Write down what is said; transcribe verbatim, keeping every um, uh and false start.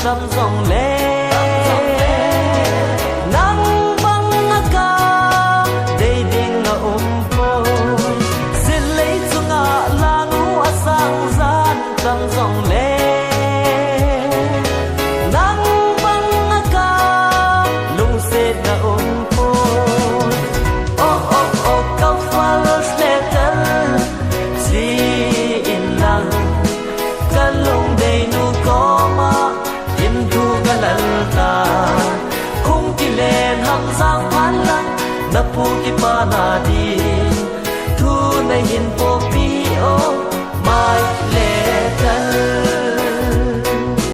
tam jongle, nang bang a ka dei ding a um poi. Sinlei chunga lang u a sang jan tam jongle, nang bang a ka lungset na um poi. Oh, oh, oh, ka fal le tel chi in lang, ka lungdei nu koma in thu ka lal ta. Hung kilen ham jang phan lang, na pu kipa na din thu na hin